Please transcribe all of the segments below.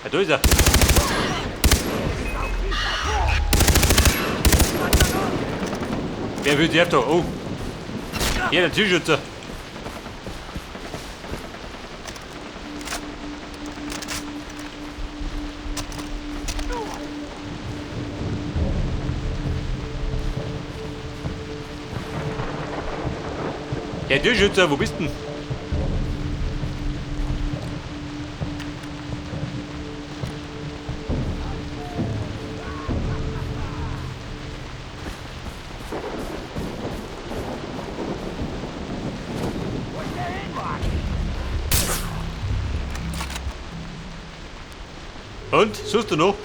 Ja, da ist er. Wer will die da? Oh. Hier, der Türschützer. Der Türschützer, wo bist denn? Und? Suchst du noch?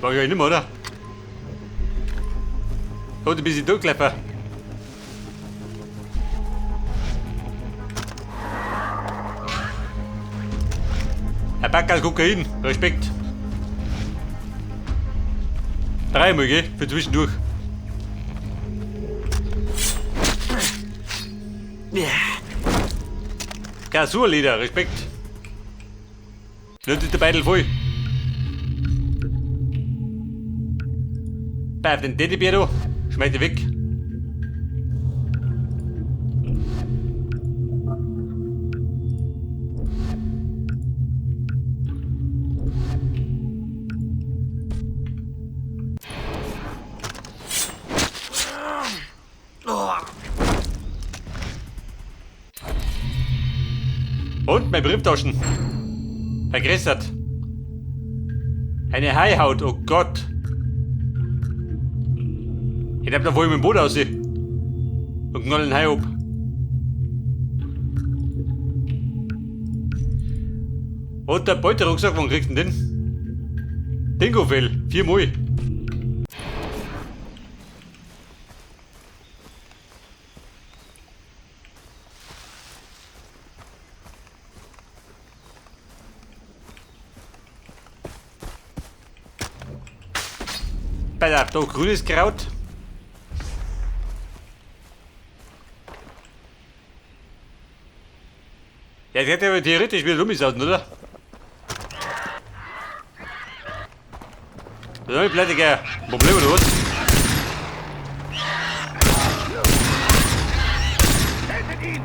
War ich nicht mehr, oder? Hat ein bisschen durchgelaufen. Ein Packerl Kokain, Respekt. Dreimal, gell? Für zwischendurch. Kasurleder, Respekt. Nicht ist der Beidel voll. Bei den Teddybär da, schmeiß ich weg. Und mein Brieftaschen. Vergrößert. Eine Haihaut, oh Gott. Ich hab da wohl mit dem Boot aussehen. Und knall den Hai ab. Und der Beuterucksack, wann kriegst du denn den? Dingofell, viermal. Bei der da grünes Kraut. Ja, der hätte aber theoretisch wieder rumgesausen, oder? Da hab ich pleite gell. Problem oder was? Tötet ihn!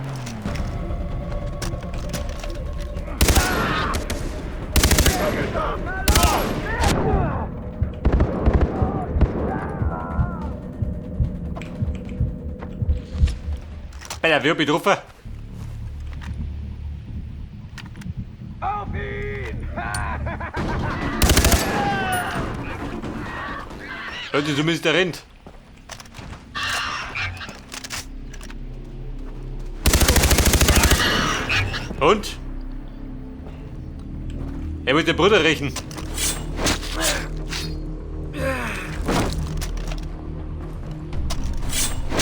Bei der wer betroffen? Auf ihn! Leute, zumindest der rennt. Und? Er muss den Bruder rächen.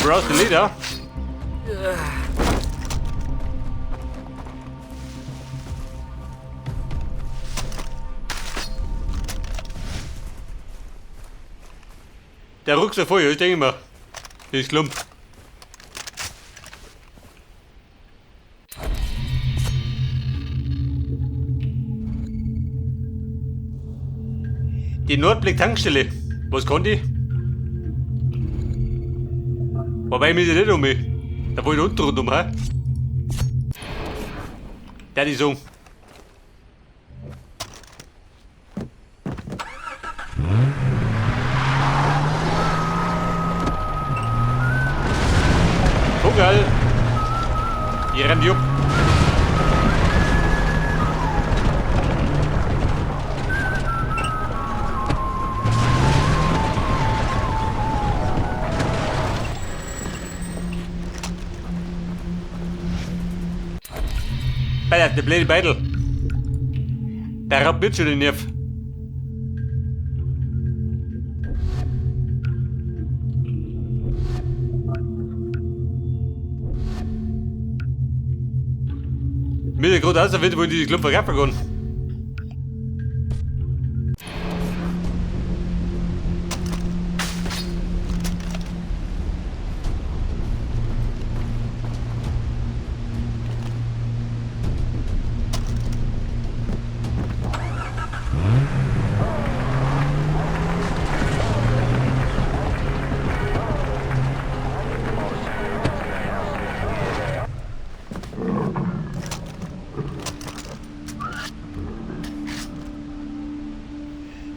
Browse the leader. Der Rucksack voll, ich denke mal. Das ist Klump. Die Nordblick-Tankstelle. Was kann die? Wobei ich mich nicht um mich. Da wollte ich unten rund um, hä? Der die so. Vogel! Ich renn die ab. Alter, der blöde Beidel. Der raubt mir schon den Nerv. Mir ist gerade aus, wo ich die Klumpen verkaufen kann.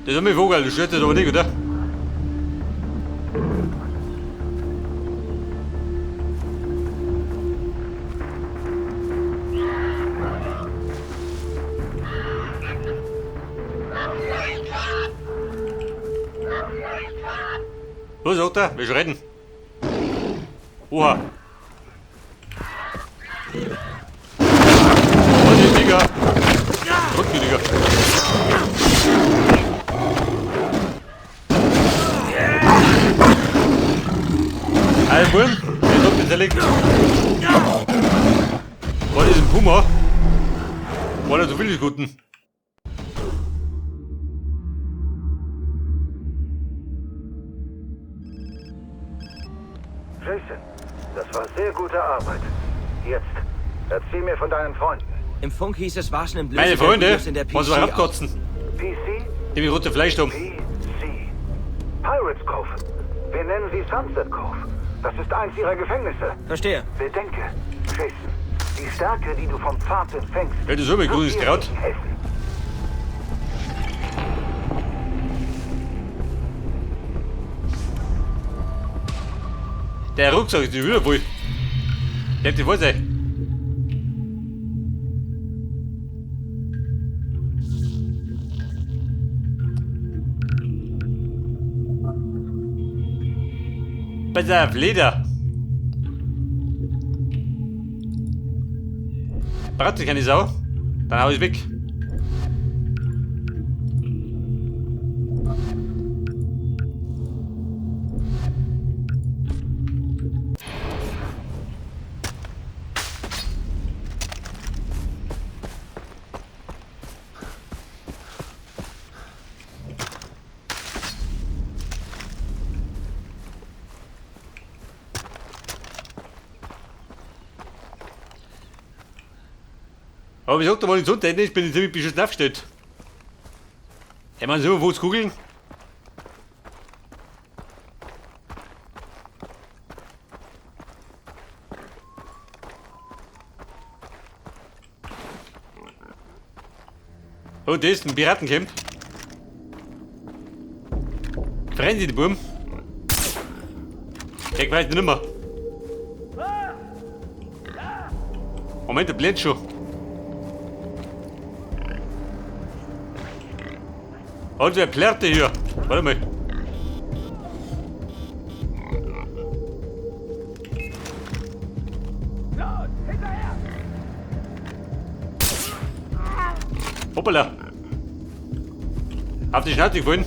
Das ist mein Vogel, du stört das aber nicht, oder? Was sagt er? Willst du reden? Oha. Was ist, Digga? Drück die, Digga. Ein Wurm, der Druck ist erlegt. Was ist ein Puma? War das so viel Guten? Jason, das war sehr gute Arbeit. Jetzt, erzähl mir von deinen Freunden. Im Funk hieß es, Vars nimmt Meine Freunde, Lösegeldvideos in der wollen sie mal PC auf. abkotzen? PC? Die mich rote Fleisch um. PC. Pirates Cove. Wir nennen sie Sunset Cove. Das ist eins ihrer Gefängnisse. Verstehe. Bedenke, Jason, die Stärke, die du vom Pfad empfängst, Ja, das ist immer wird grünes dir Kraut. helfen. Der Rucksack ist wieder voll. Der hat die voll sein. Pass auf, Leder. Braucht sich keine Sau. Dann hau ich weg. Aber wie sagt der mal in Sonntag, ich bin ziemlich beschissen aufgestellt. Ich meine, 57 Kugeln. Oh, das ist ein Piratencamp. Freuen Sie die Buben. Der weiß nicht mehr. Moment, der blendet schon. Und wer plärrte hier? Warte mal. Los, hinterher! Hoppala. Auf die Schnauze gefallen.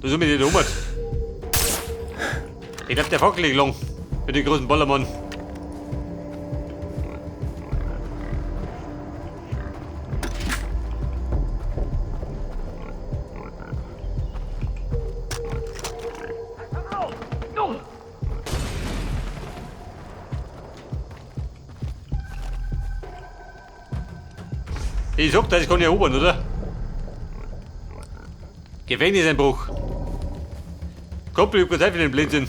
Da sind wir nicht um. Ich glaub, der Fackel liegt lang. Mit dem großen Ballermann. Ich sag, das kann ich erobern, oder? Gefängniseinbruch. Kumpel, ich hab keine Zeit für den Blödsinn.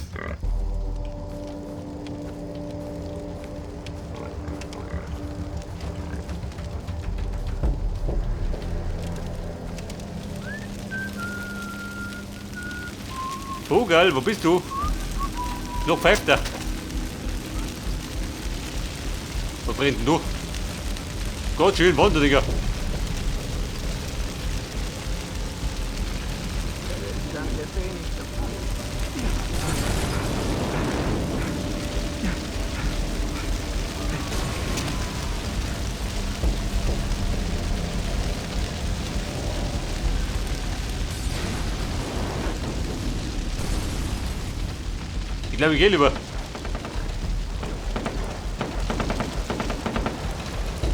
Vogel, wo bist du? Noch pfeift er. Wo brennt denn du? Gott, schön Wander, Digga. Ich glaube, ich gehe lieber.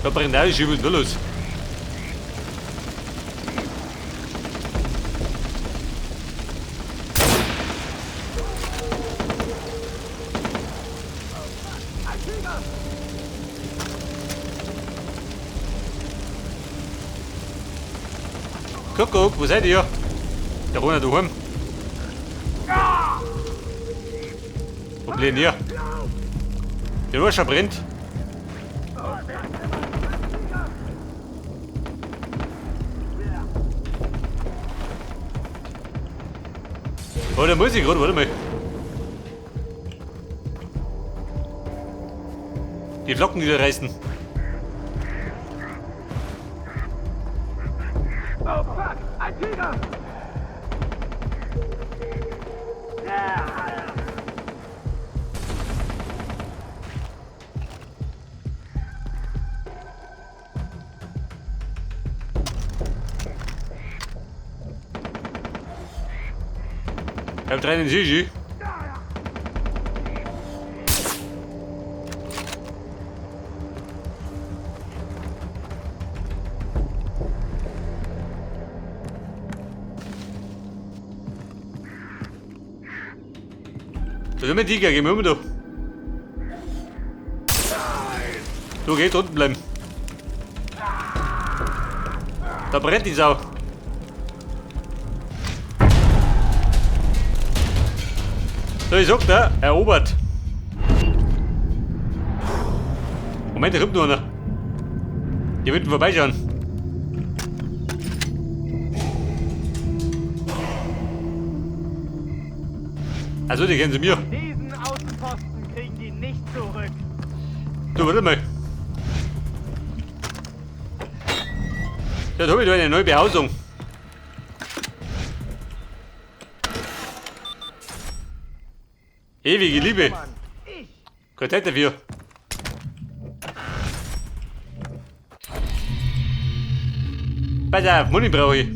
Da brennt alles übel los. Kuckuck, wo seid ihr? Der Rona daheim. Wo bleiben ihr? Der Urscher brennt. Oh, da muss ich gerade, warte mal. Die Flocken, die da reißen. Oh fuck! Ein Tiger! Ich hab drei den Gigi. Da sind wir Tiger, gehen wir um da. Du gehst unten bleiben. Da brennt die Sau. So, ich sag da, erobert. Moment, da kommt noch einer. Die wird vorbeischauen. Also, die kennen sie mir. Diesen Außenposten kriegen die nicht zurück. Du, warte mal. Da hab ich da eine neue Behausung. Ewige Liebe. Keine Zeit dafür. Pass auf, Muni brauche ich.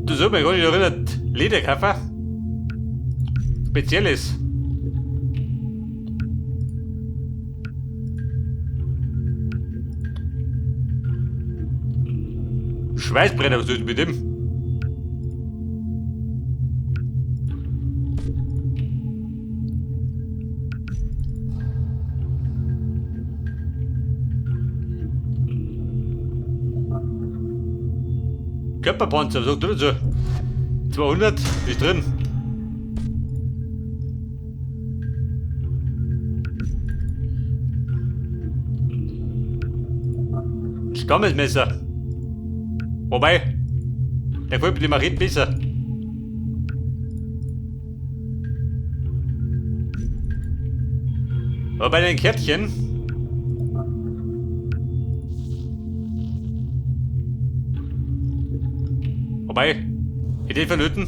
Du sollst mir gar nicht erinnert. Lederkaffer? Spezielles. Schweißbrenner, was ist mit dem? Körperpanzer, was sagt du dazu? 200 ist drin. Stammesmesser. Wobei, der gefällt mir die Machete besser. Aber bei den Kärtchen. Wobei, Idee vonnöten.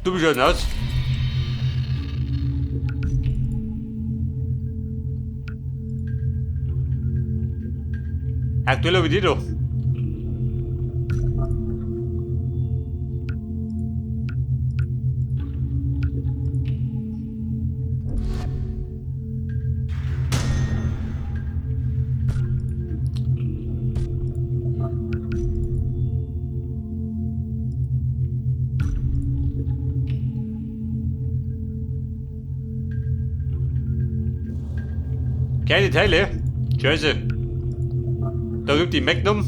Du bist schon aus. Aktuell habe ich die da. Keine Teile. Scheiße. Da gibt die Magnum.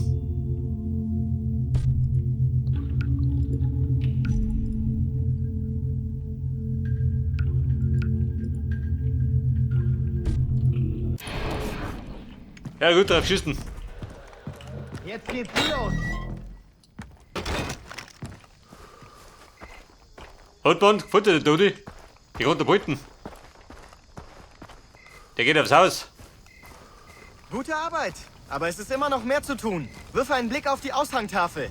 Ja gut, drauf schießen. Jetzt geht's los. Rotband, gefällt dir der Todi? Die kommt der Beuten. Der geht aufs Haus. Gute Arbeit. Aber es ist immer noch mehr zu tun. Wirf einen Blick auf die Aushangtafel.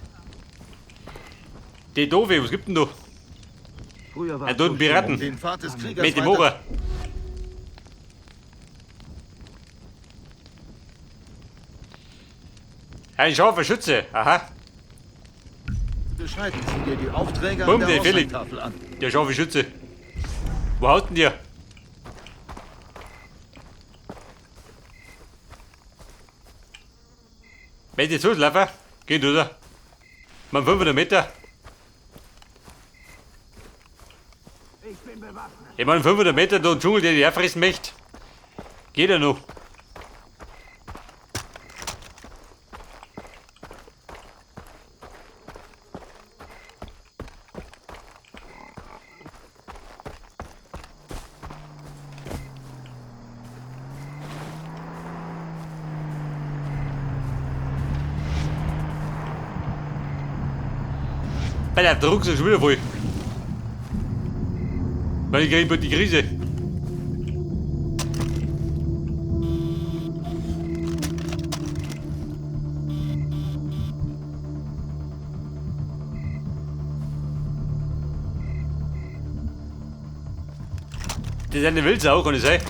Die Doofe, was gibt denn da? Früher war Ein toten Piraten. Den Pfad des Kriegers Mit dem weiter Mora. Ein scharfer Schütze, aha. beschreiben. Sieh dir die Aufträge Bumm, an der der Felix. Aushangtafel an. Der scharfe Schütze. Wo haut denn der? Wenn ich jetzt loslaufe, geht oder? Man 500 Meter. Ich bin bewaffnet. Ich meine 500 Meter da im Dschungel, der dich auffressen möchte. Geht ja noch. Bei der Rucksack schon wieder voll. Weil ich krieg bald die Krise. Das ist eine Wildsau, kann ich sein?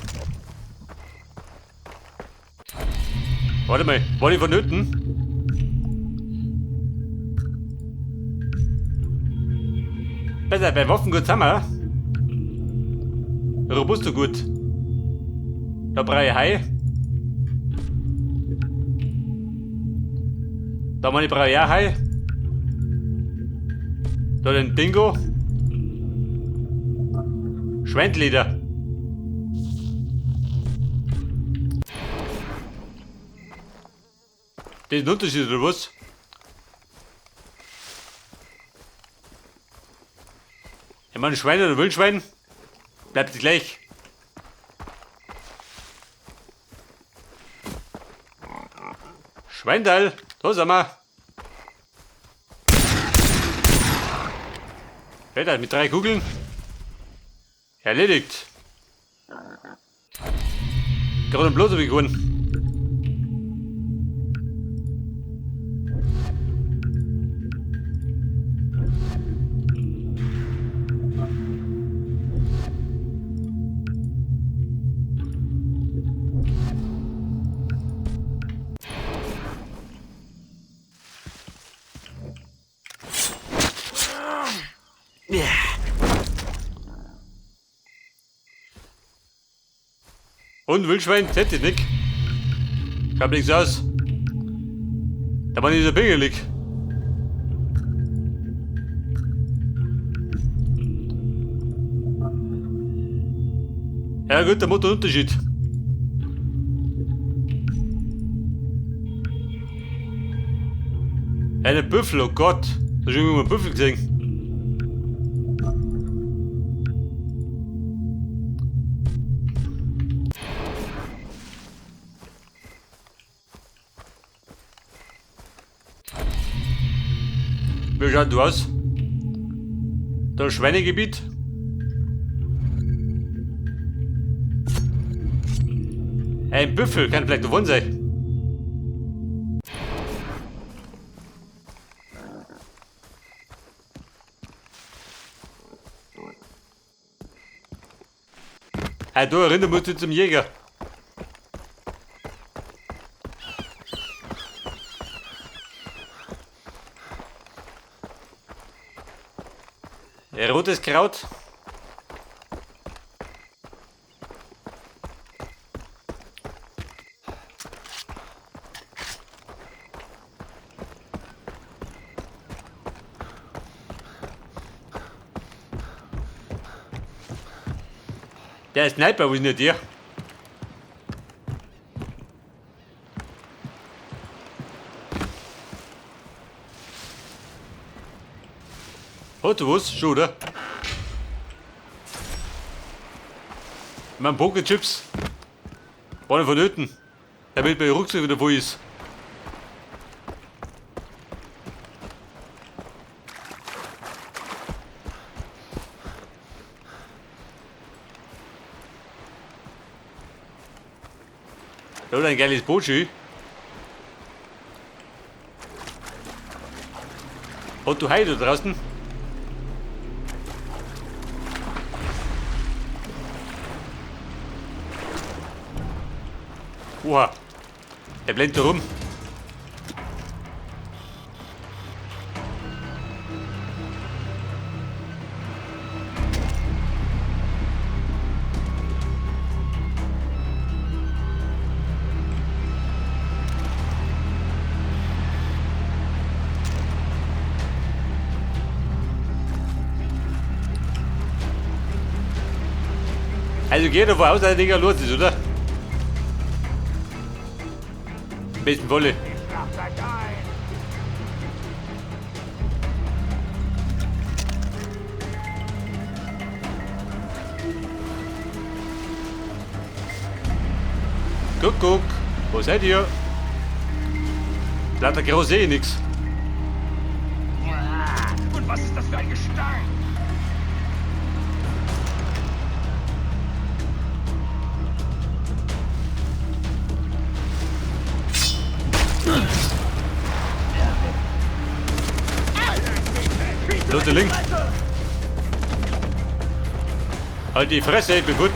Warte mal, war die vonnöten? Besser, bei Waffen gut sind wir. Robusto gut. Da brauche ich Hai. Da meine ich brauche ich auch Hai. Da den Dingo. Schwendleder. Das ist ein Unterschied, oder was? Ich meine, Schwein oder Wildschwein bleibt gleich. Schweindal, da sind wir. Alter, mit 3 Kugeln. Erledigt. Gerade ein Blut hab ich gewonnen. Und Wildschwein, hätte ich nicht. Schaut nichts aus. Da war nicht so pingelig. Ja gut, der Motorunterschied. Eine Büffel, oh Gott. Da hab ich irgendwann einen Büffel gesehen. Wie schaut du aus? Da Schweinegebiet. Ein Büffel kann vielleicht davon sein. Hey, du erinnern musst du zum Jäger. Rotes Kraut. Der Sniper, wo ist denn der? Hat du was? Schon, oder? Mein Pokerchips waren vonnöten, damit mein Rucksack wieder voll ist. Da hat ein geiles Boot schön. Hat du Hai da draußen? Oha, der blendet da rum. Also geht davon aus, dass der Digga los ist, oder? Besten Wolle. Guck, guck. Wo seid ihr? Lauter groß sehe ich nix. Und Was ist das für ein Gestank? Blote Link. Halt die Fresse, ich bin gut.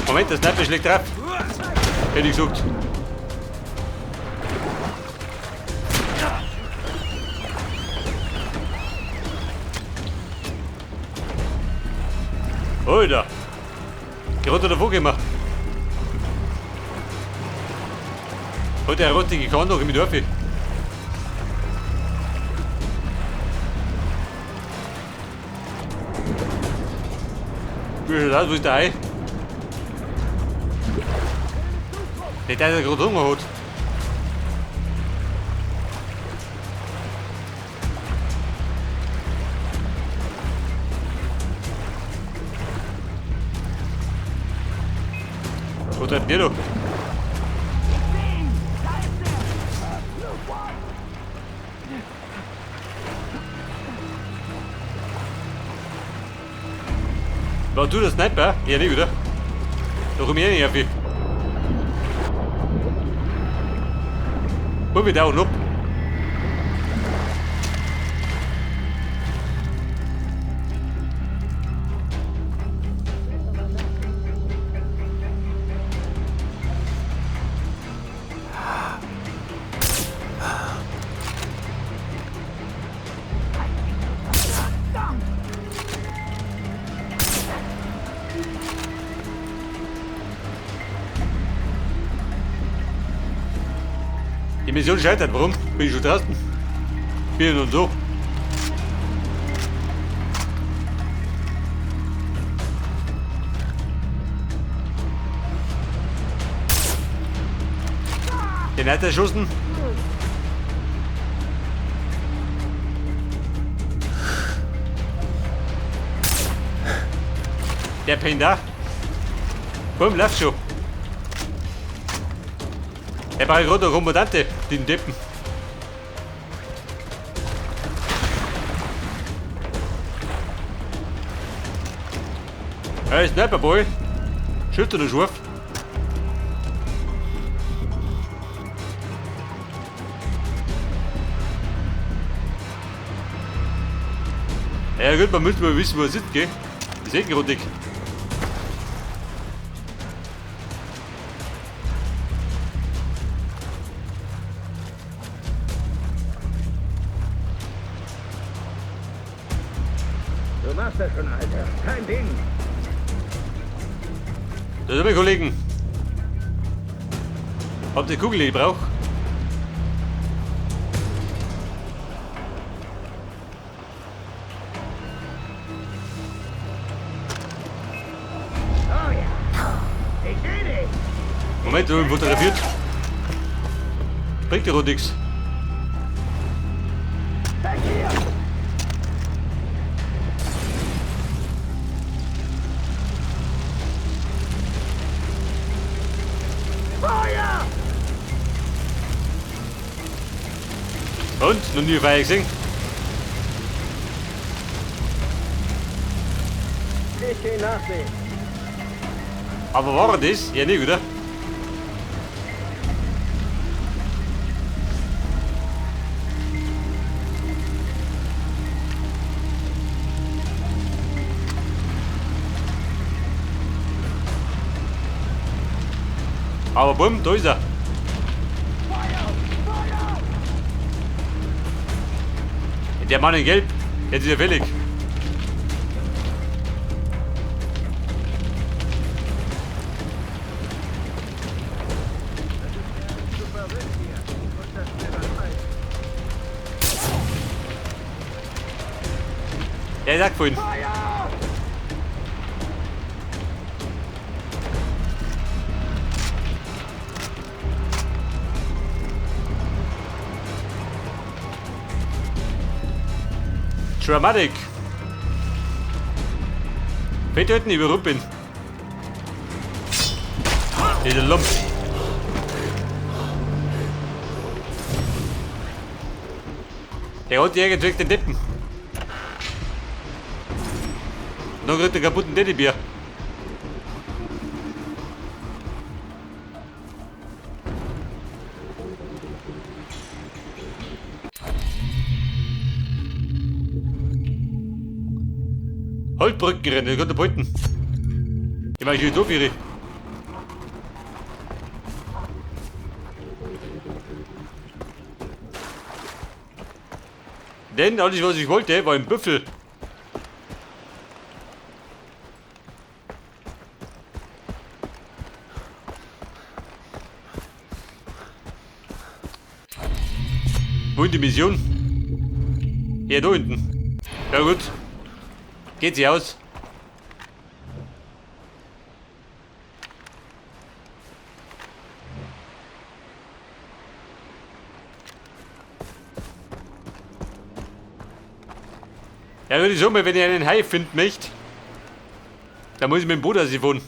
Moment, das Sniper schlägt drauf. Hätte ich gesagt. Alter. Gerade davor gehen wir. Hat der rottige Kahn noch im Dorf. Wie schaut aus, wo ist der Ei? Der, der gerade Hunger hat. Wo treibt der da? War du der Sniper? Ja, nicht, oder? Da komm ich eh nicht auf. Wo wir da auch noch? Die Mission scheitert, warum? Bin ich schon draußen? Bin ich nun so. Den hat erschossen. Der pennt da. Komm, lauf schon. Er braucht gerade noch Kommandante, den Deppen. Hey, Sniper Boy. Schild oder scharf? Ja gut, man müsste mal wissen, wo er sitzt, gell? Das ist eh gerade dick. Du machst das schon, Alter. Kein Ding. Da sind wir, Kollegen. Habt ihr Kugel, die ich brauch? Oh ja. Ich seh dich. Moment, wir haben fotografiert. Bringt dir doch nichts. Weg hier. Feuer! Und? Noch nie Feuer gesehen? Ich geh nachsehen. Aber war er das? Ja, nicht, oder? Aber bumm, da ist er. Der Mann in Gelb, jetzt ist er fällig. Ja, ich sag vorhin. Dramatic. Fett überrumpeln. Dieser Lump. Der hat irgendwie den Deppen. Und dann kriegt er kaputten Teddybär. Holzbrückenrennen, ich konnte beuten. Ich meine, ich will so viele. Denn alles, was ich wollte, war ein Büffel. Wo ist die Mission? Hier da hinten. Ja gut. Geht sie aus. Ja, würde ich sagen, wenn ich einen Hai finden möchte, dann muss ich mit dem Boot rausfahren.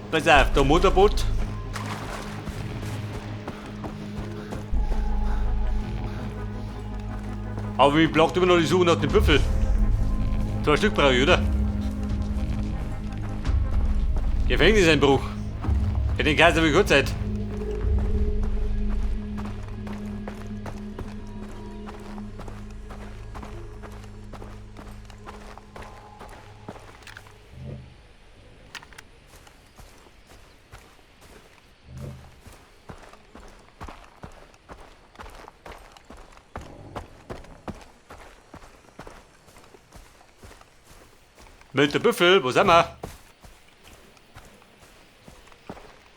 Pass auf, der Motorboot. Aber mich blockt immer noch die Suche nach dem Büffel. 2 Stück brauche ich, oder? Gefängniseinbruch. Ja, den kannst du aber kurz Zeit. Mit der Büffel, wo sind wir?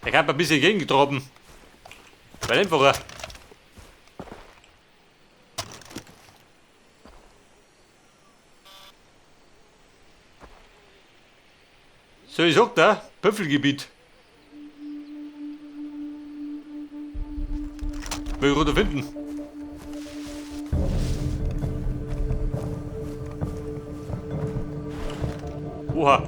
Der kann ein bisschen gegengetroffen. Weil einfacher. So, ich sag da, Büffelgebiet. Will ich runter finden. Oha.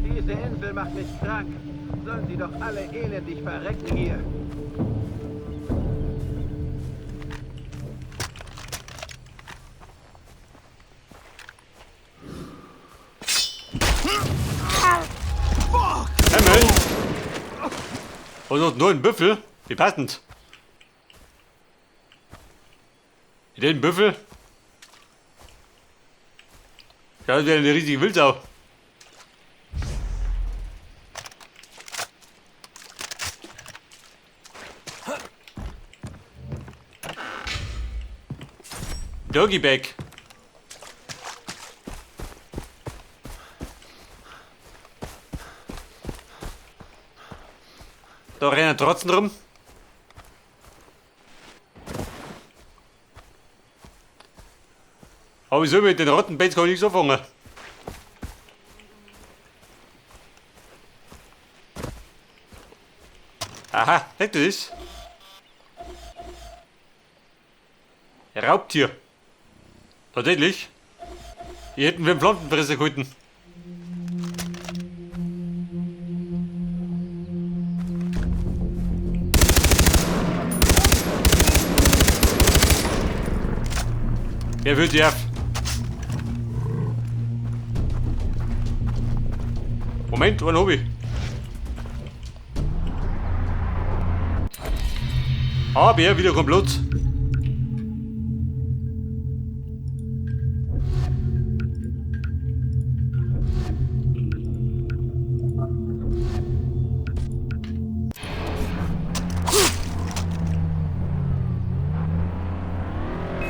Diese Insel macht mich krank. Sollen sie doch alle elendig verrecken hier. Himmel. Und nur ein Büffel? Wie passend. Den Büffel? Das ist ja eine riesige Wildsau. Doggy Bag. Da rennen trotzdem rum. Aber wieso mit den Rottenbett kann ich nichts anfangen? Aha, seht ihr das? Raubtier. Tatsächlich. Hier hätten wir einen Pflanzenfresser gehalten. Wer wird die auf? Moment, ein Hobby. Aber wieder kommt Blut.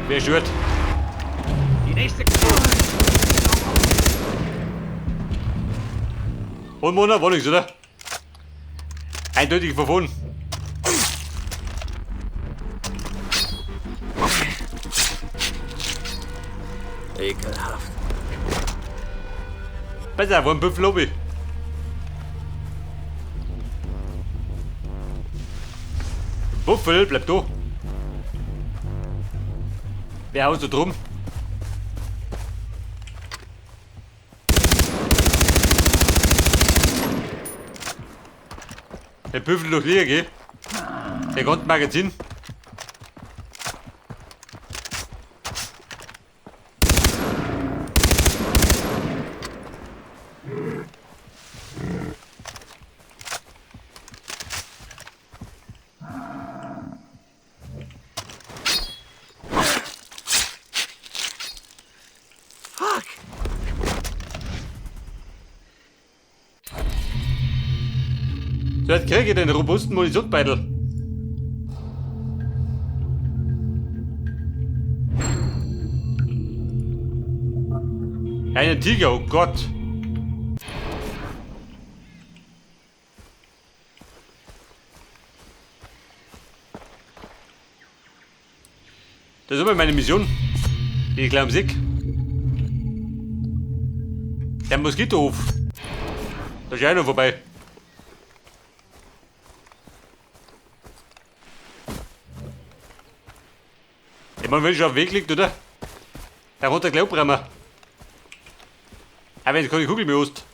Wer schwört? Die nächste. Und Mona, war nichts, oder? Eindeutig verfahren. Ekelhaft. Besser, war ein Büffel Lobby. Buffel, bleib da. Wer haut so drum? Der Büffel doch liegen, gell? Der kommt Magazin. Fuck! So, jetzt krieg ich den robusten Munitionsbeutel. Einen Tiger, oh Gott. Das ist immer meine Mission. Die ich gleich am Sieg. Der Moskitohof. Da ist ja auch noch vorbei. Ich meine, wenn schon auf dem Weg liegt, oder? Da runter gleich abbrennen. Aber wenn es keine Kugel mehr hast.